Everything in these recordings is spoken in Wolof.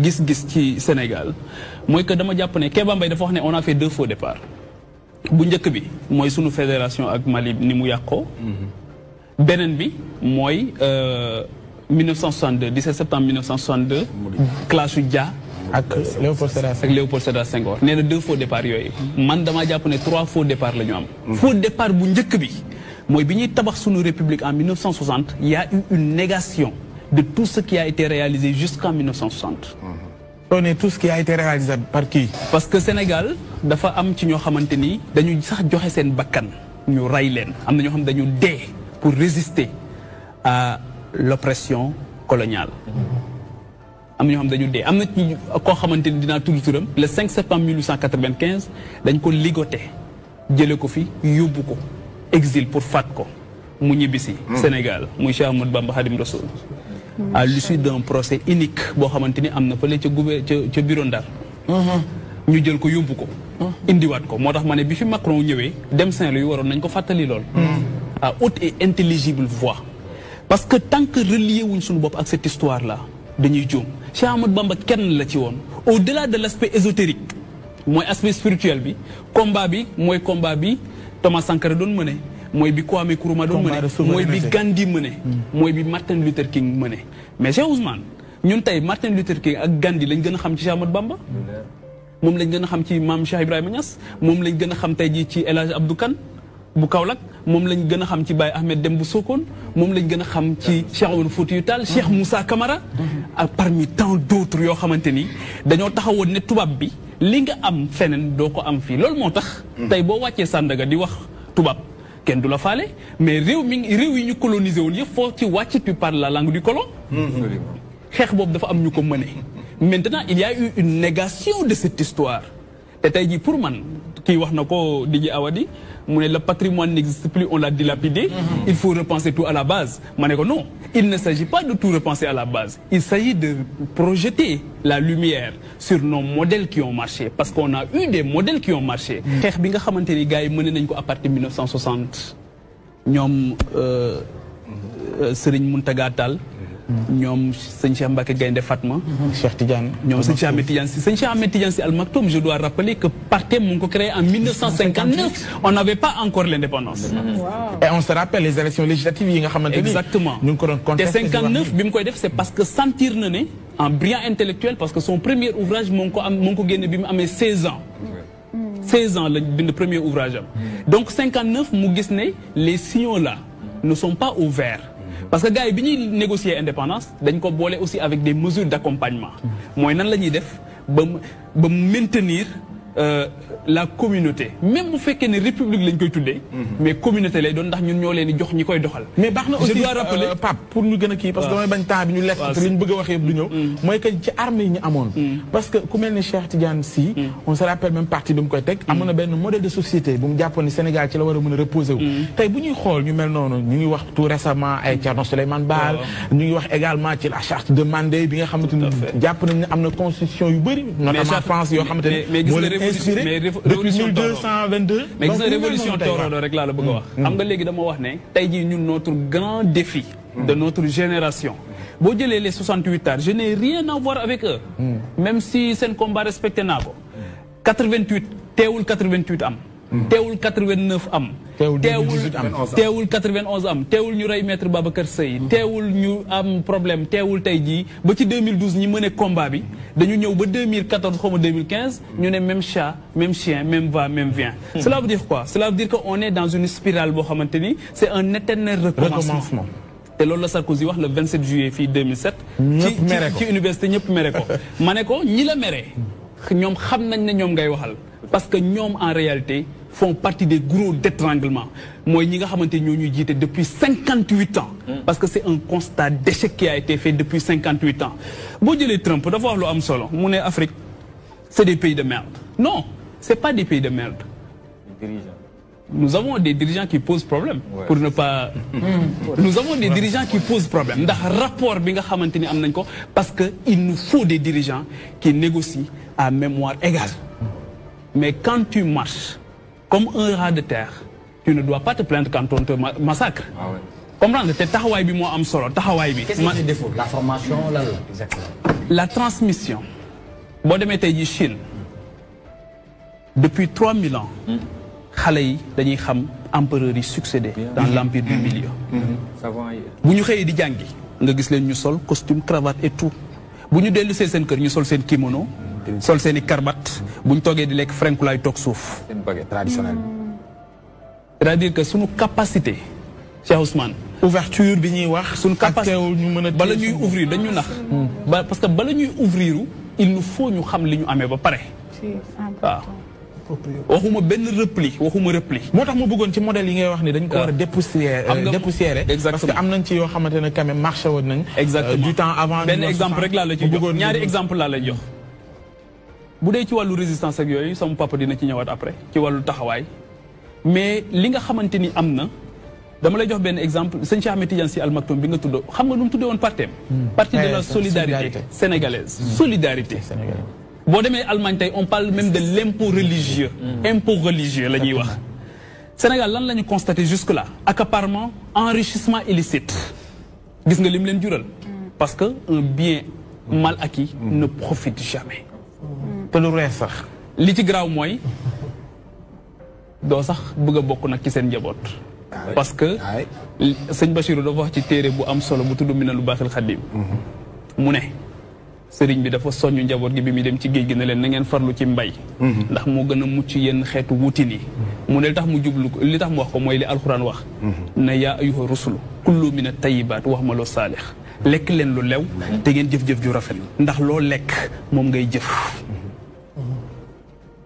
gis-gis ci Sénégal mooy que dama jàpp ne Kéba Mbaye dafa wax ne on a fait 2 faux départs bu njëkk bi mooy sunu fédération ak Mali ni mu yàqoo beneen bi mooy 1962 17 septembre 1962 classe Dia ak Léopold Sédar Senghor nee na 2 faux départs yooyu man damaa jàpp ne 3 faux départs la ñu am faux départ bu njëkk bi mooy bi ñuy tabax sunu république en 1960 il y a eu une négation de tout ce qui a été réalisé jusqu'en 1960. On est tout ce qui a été réalisé par qui? Parce que Sénégal dafa am ci ñoo xamante ni dañu sax joxe seen bakkan ñu rey leen am na ñoo xam dañu dee pour résister à l'oppression coloniale. am na ñoo xam dañu dee am na ci koo xamante ni dinaa tudd turam le 5 septembre 1895 dañ ko ligoté jële ko fi yóbbu ko exil pour faat ko mu ñibbisi Sénégal muy Cheikh Ahmadou Bamba Khadim Rassoul à l'issue d'un procès unique boo xamante ni am na fële ca bureau Ndar ñu jël ko yóbbu ko indiwaat ko moo tax ma ne bi fi Macron ñëwee dem Saint-Louis waroon nañ ko fàttali lool à haute et intelligible voix parce que tant que relié wuñ suñu bopp ak cette histoire là dañuy juum Cheikh Ahmadou Bamba kenn la ci woon au-delà de l'aspect ésotérique mooy aspect spirituel bi combat bi Thomas Sankara doon mëne mooy bi Kwame Nkrumah doon mëne mooy bi Gandhi mëne mooy bi Martin Luther King mëne mais Cheikh Ousmane ñun tey Martin Luther King ak Gandhi lañ gën a xam ci Cheikh Ahmadou Bamba moom lañ gën a xam ci maam Cheikh Ibrahima Niass moom lañ gën a xam tey jii ci El Hadj Abdou Kane bu Kaolack moom lañ gën a xam ci Baye Ahmed Dem bu Sokone moom lañ gën a xam ci Cheikh Oumar Foutiyou Tall Cheikh Moussa Camara ak parmi tant d'autres yoo xamante ni dañoo taxawoon ne tubaab bi li nga am feneen doo ko am fii loolu moo tax tey boo wàccee Sandaga di wax tubaab kenn du la faale mais réew yi ñu colonisé woon yëpp foo ci wàcc tu parles la langue du colon xeex boobu dafa am ñu ko mëne maintenant il y a eu une négation de cette histoire te tey jii pour man kii wax na ko Didier Awadi mu ne le patrimoine n'existe plus on l'a dilapidé il faut repenser tout à la base ma ne ko non il ne s'agit pas de tout repenser à la base il s'agit de projeter la lumière sur nos modèles qui ont marché parce qu'on a eu des modèles qui ont marché xeex bi nga xamante ni gars yi mën nañ ko à partir de 1960 ñoom Serigne Mountaga Tall ñoom sëñ Cheikh Mbacké Gaïndé Fatma Cheikh Tidiane ñoom sëñ Cheikh Ahmed Tidiane Sy sëñ Cheikh Ahmed Tidiane Sy Al Maktoum je dois rappeler que parti mu ngi ko créé en 1959 on n'avait pas encore l'indépendance et on se rappelle les élections législatives yi nga xamante ni exactement ñu ngi ko doon contesté te 59 bi mu koy def c'est parce que sentir na ne en brillant intellectuel parce que son premier ouvrage mu ngi ko génne bi mu amee 16 ans 16 ans lañ bind premier ouvrage am donc 59 mu gis ne les signaux là ne sont pas au vert parce que gars yi bi ñuy négocier indépendance dañ ko boole aussi avec des mesures d'accompagnement mooy nan la ñuy def ba maintenir la communauté même bu fekkee ne république lañ koy tuddee mais communauté lay doon ndax ñun ñoo leen di jox ñi koy doxal mais baax na aussi je dois rappeler Pape pour ñu gën a kii parce que damay bañ temps bi ñu lekk te li ñu bëgg a wax yëpp du ñëw mooy que ci armée yi ñu amoon parce que ku mel ni Cheikh Tidiane Sy on se rappelle même parti bi mu koy teg amoon na benn modèle de société bu mu jàppoon ni Sénégal ci la war a mën a reposer wu tey bu ñuy xool ñu mel noonu ñu ngi wax tout récemment ay Thierno Souleymane Baal ñu ngi wax également ci la charte de Mandé bi nga xamante ni jàpp nañ ne am na constitution yu bëri notamment France yoo xamante ni moo leen inspiré depuis 1222 mais gis nga révolution tooroodo rek laa la bëgg a wax xam nga léegi dama wax ne tey jii ñun notre grand défi de notre génération boo jëlee les 68 ans je n'ai rien à voir avec eux même si seen combat respecté naa ko 88 teewul 88 am teewul 89 am teewul 91 am teewul ñu rey maître Babacar Seye teewul ñu am problème teewul tey jii ba ci 2012 ñi mëne combat bi dañu ñëw ba 2014 xaw ma 2015 ñu ne même chat même chien même va même vient cela veut dire quoi cela veut dire que on est dans une spirale boo xamante ni c'est un éternel recommencement te loolu la Sarkozy wax le 27 juillet fii 2007 ci université ñëpp mere ko ma ne ko ñi la mere ñoom xam nañ ne ñoom ngay waxal parce que ñoom en réalité font partie des gros d'étranglement mooy ñi nga xamante ñoo ñuy jiite depuis 58 ans parce que c'est un constat d'échec qui a été fait depuis 58 ans boo jëlee Trump dafa wax lu am solo mu ne Afrique c'est des pays de merde non c'est pas des pays de merde nous avons des dirigeants qui posent problème pour ne pas nous avons des dirigeants qui posent problème ndax rapport bi nga xamante ni am nañ ko parce que il nous faut des dirigeants qui négocient à mémoire égale mais quand tu marches comme un rat de terre tu ne dois pas te plaindre quand on te massacre comprendre te taxawaay bi moo am solo taxawaay bi qu'est-ce qui défaut la formation là exactement la transmission boo demee tey ji Chine depuis 3000 ans xale yi dañuy xam empereurs yi succédé dans l'empire du milieu bu ñu xëyee di jàngi nga gis leen ñu sol costume cravate et tout bu ñu dellu seen kër ñu sol seen kimono sol seen i karbat bu ñu toogee di lekk frenkulaay toog suuf traditionnel. c'est-à-dire que suñu capacité Cheikh Ousmane ouverture bi ñuy wax suñu capacité ñu mën a bala ñuy ouvrir dañu nax parce que bala ñuy ouvrir il nous faut ñu xam li ñu amee ba pare waaw waxuma benn repli waxuma repli moo tax ma bëggoon ci modèle yi ngay wax ni dañ ko war a dépoussiérer parce que am nañ ci yoo xamante ne quand même marché woon nañ du temps avant benn exemple rek laa la ci jox ñaari exemple laa lay jox bu dee ci wàllu résistance ak yooyu sama papa dina ci ñëwaat après ci wàllu taxawaay mais li nga xamante ni am na dama lay jox benn exemple sëñ Cheikh Ahmed Tidiane Sy Al Maktoum bi nga tudd xam nga nu mu tuddee woon parti parti de la solidarité sénégalaise solidarité boo demee Allemagne tey on parle même de l'impôt religieux impôt religieux la ñuy wax Sénégal lan la ñu constaté jusque là accaparement enrichissement illicite gis nga lim leen jural parce que un bien mal acquis ne profite jamais te lu rees sax li ci garaaw mooy doo sax bëgg a bokk nag ci seen njaboot parce que sëñ Bachirou dafa wax ci téere bu am solo bu tudd Minanul Baaxil Xadim mu ne sëriñ bi dafa soññu njaboot gi bi muy dem ci géej gi ne leen na ngeen farlu ci mbay ndax moo gën a mucc yenn xeetu wutin yi mu ne li tax mu jublu ko li tax mu wax ko mooy li alxuraan wax ne yaa ayyuha rusulu kullu mina tayyibaat wax ma loo saalix lekk leen lu lew te ngeen jëf-jëf ju rafet ndax loo lekk moom ngay jëf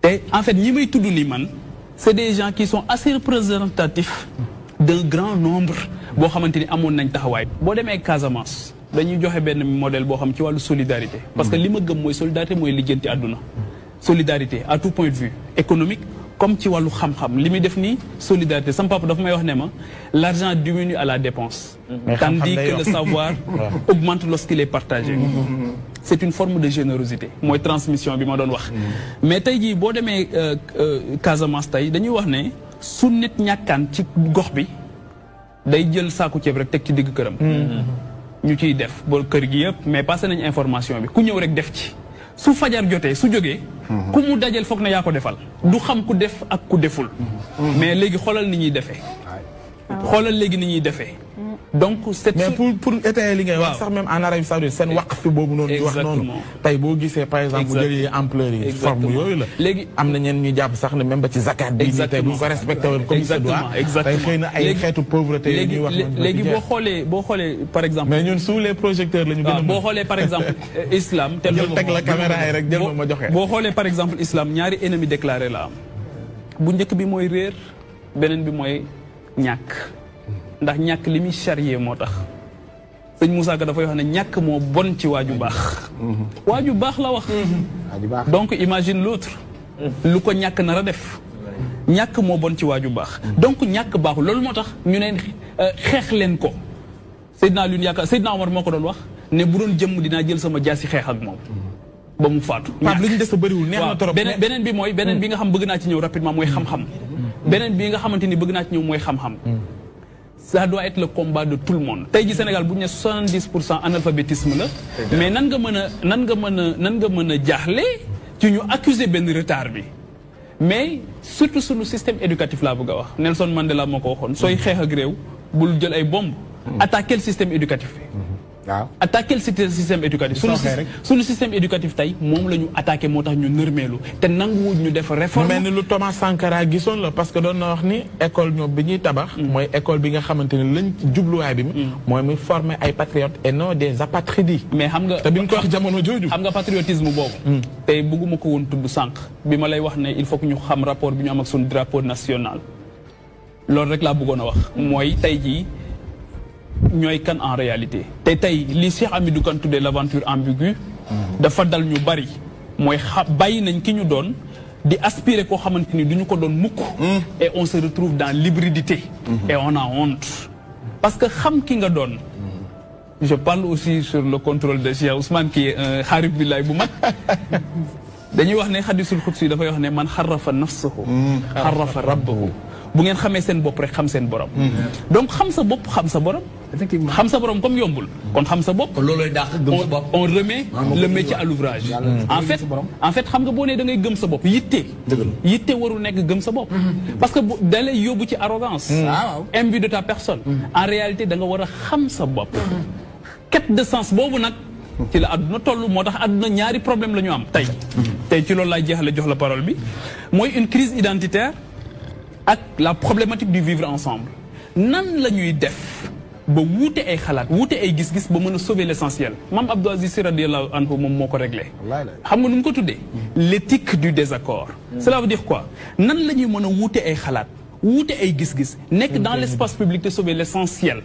te en fait ñi may tudd ni man c'est des gens qui sont assez représentatifs d'un grand nombre boo xamante ni amoon nañ taxawaay boo demee Casamance dañuy joxe benn modèle boo xam ci wàllu solidarité parce que li ma gëm mooy solidarité mooy lijjanti àdduna solidarité à tout point de vue économique comme ci wàllu xam-xam li muy def nii solidarité sama papa dafa may wax ne ma l'argent diminue à la dépense tandis que le savoir augmente lorsqu'il est partagé c'est une forme de générosité mooy transmission bi ma doon wax mais tey jii boo demee Casamance tey dañuy wax ne su nit ñàkkaan ci gox bi day jël saaku ceeb rek teg ci digg këram ñu ciy def ba kër gi yëpp mais passé nañ information bi ku ñëw rek def ci su fajar jotee su jógee ku mu dajal foog na yaa ko defal du xam ku def ak ku deful mais léegi xoolal ni ñuy defee xoolal léegi ni ñuy defee donc c'est mais pour étayer li ngay wax sax même en Arabie Saoudite seen waqf boobu noonu ñu wax noonu tey boo gisee par exemple bu jëlee ampleur yi forme yooyu la léegi am na ñenn ñu jàpp sax ne même ba ci zakat bi nii tey bu ñu ko respecté woon comme ça doit tey xëy na ay xeetu pauvreté yi ñuy wax léegi boo xoolee par exemple mais ñun sous les projecteurs la ñu gën a boo xoolee par exemple islam teg la caméra yi rek jël ma joxe boo xoolee par exemple islam ñaari ennemi déclaré la am bu njëkk bi mooy réer beneen bi mooy ñàkk ndax ñàkk li muy charrier moo tax sëñ Moussa Ka dafay wax ne ñàkk moo bon ci waaju baax waaju baax la wax donc imagine l'autre lu ko ñàkk nar a def ñàkk moo bon ci waaju baax donc ñàkk baaxul loolu moo tax ñu ne xeex leen ko Seydina Alioune yaakaar Seydina Omar moo ko doon wax ne bu doon jëmm dinaa jël sama jaasi xeex ak moom ba mu faatu li ñu des a bëriwul neex na trop beneen bi mooy beneen bi nga xam bëgg naa ci ñëw rapidement mooy xam-xam beneen bi nga xamante ni bëgg naa ci ñëw mooy xam-xam ça doit être le combat de tout le monde tey ji Sénégal bu ñu ne 70% analphabétisme la mais nan nga mën a jaaxle ci ñu accuser benn retard bi mais surtout sur le système éducatif laa bëgg a wax Nelson Mandela moo ko waxoon sooy xeex ak réew bul jël ay bombe attaquer le système éducatif waaw attaquer le système éducatif suñu système éducatif tey moom la ñu attaqué moo tax ñu nërmeelu te nanguwuñ ñu def réforme mel ni lu Thomas Sankara gisoon la parce que doon na wax ni école ñoom bi ñuy tabax mooy école bi nga xamante ne lañ jubluwaay bi mooy muy former ay patriotes et non des apatrides mais xam nga te bi ñu ko wax jamono jooju xam nga patriotisme boobu tey bëgguma ko woon tudd sànq bi ma lay wax ne il faut que ñu xam rapport bi ñu am ak suñu drapeau national loolu rek laa bëggoon a wax mooy tey jii ñooy kan en réalité te tey li Cheikh Hamidou Kane tuddee l'aventure ambiguë dafa dal ñu bari mooy bàyyi nañ ki ñu doon di aspirer koo xamante ni du ñu ko doon mukk et on se retrouve dans l'hybridité et on a honte parce que xam ki nga doon je parle aussi sur le contrôle de Cheikh Ousmane qui est un xaarib billaay bu mag dañuy wax ne xadisul xudsi dafay wax ne man xarafa nafsahu xarafa rabbahu bu ngeen xamee seen bopp rek xam seen borom donc xam sa bopp xam sa borom effectivement xam sa borom comme yombul kon xam sa bopp on remet le métier à l'ouvrage en fait xam nga boo nee da ngay gëm sa bopp yitte warul nekk gëm sa bopp parce que da lay yóbbu ci arrogance imbu de ta personne en réalité da nga war a xam sa bopp quête de sens boobu nag ci la àdduna toll moo tax àdduna ñaari problème la ñu am tey ci loolu laay jeexale jox la parole bi mooy une crise identitaire ak la problématique du vivre ensemble nan la ñuy def ba wuute ay xalaat wuute ay gis-gis ba mën a sauver l'essentiel Mame Abdou Aziz Sy radiyallahu anhu moom moo ko réglé xam nga nu mu ko tuddee l'éthique du désaccord cela veut dire quoi nan la ñuy mën a wuute ay xalaat wuute ay gis-gis nekk dans l'espace public te sauver l'essentiel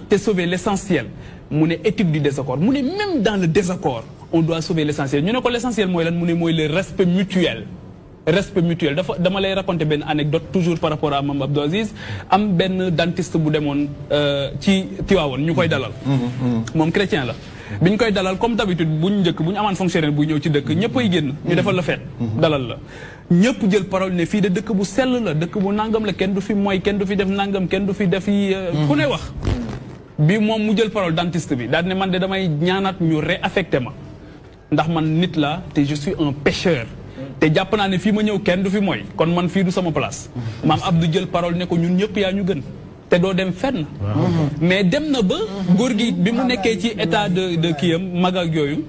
te sauver l'essentiel mu ne éthique du désaccord mu ne même dans le désaccord on doit sauver l'essentiel ñu ne ko l'essentiel mooy lan mu ne mooy le respect mutuel dama lay raconter benn anecdote toujours par rapport à Mame Abdou Aziz am benn dentiste bu demoon ci Tivaouane ñu koy dalal moom chrétien la bi ñu koy dalal comme d'habitude bu ñu amaan fonctionnaire buy ñëw ci dëkk ñëpp ay génn ñu defal la fête dalal la ñëpp jël parole ne fii de dëkk bu sell la dëkk bu nangam la kenn du fi mooy kenn du fi def nangam kenn du fi def yi ku ne wax bi moom mu jël parole dentiste bi daal ne man de damay ñaanaat ñu réaffecté ma ndax man nit la te je suis un pécheur te jàpp naa ne fii ma ñëw kenn du fi mooy kon man fii du sama place Mame Abdou jël parole ne ko ñun ñëpp yaa ñu gën te doo dem fenn mais dem na ba góor gi bi mu nekkee ci état de kiyam mag ak yooyu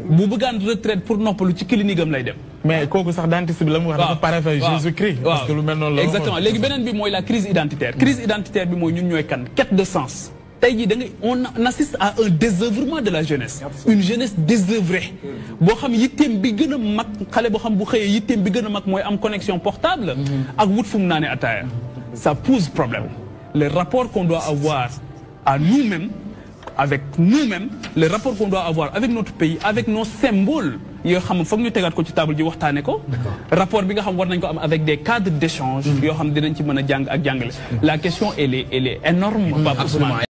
bu bëggaan retraite pour noppalu ci clinique am lay dem mais kooku sax dentiste bi la mu wax dafa paraphrase Jésus-Christ parce que lu mel noonu la exactement léegi beneen bi mooy la crise identitaire bi mooy ñun ñooy kan quête de sens tey jii da ngay on assiste à un désœuvrement de la jeunesse une jeunesse désœuvrée boo xam yitteem bi gën a mag xale boo xam bu xëyee yitteem bi gën a mag mooy am connexion portable ak wut fu mu naane ataaya ça pose problème le rapport qu'on doit avoir à nous-mêmes avec nous-mêmes le rapport qu'on doit avoir avec notre pays avec nos symboles yoo xam foog ñu tegaat ko ci table ji waxtaane ko rapport bi nga xam war nañ ko am avec des cadres d'échange yoo xam dinañ ci mën a jàng ak jàngale la question elle est énorme Pape Ousmane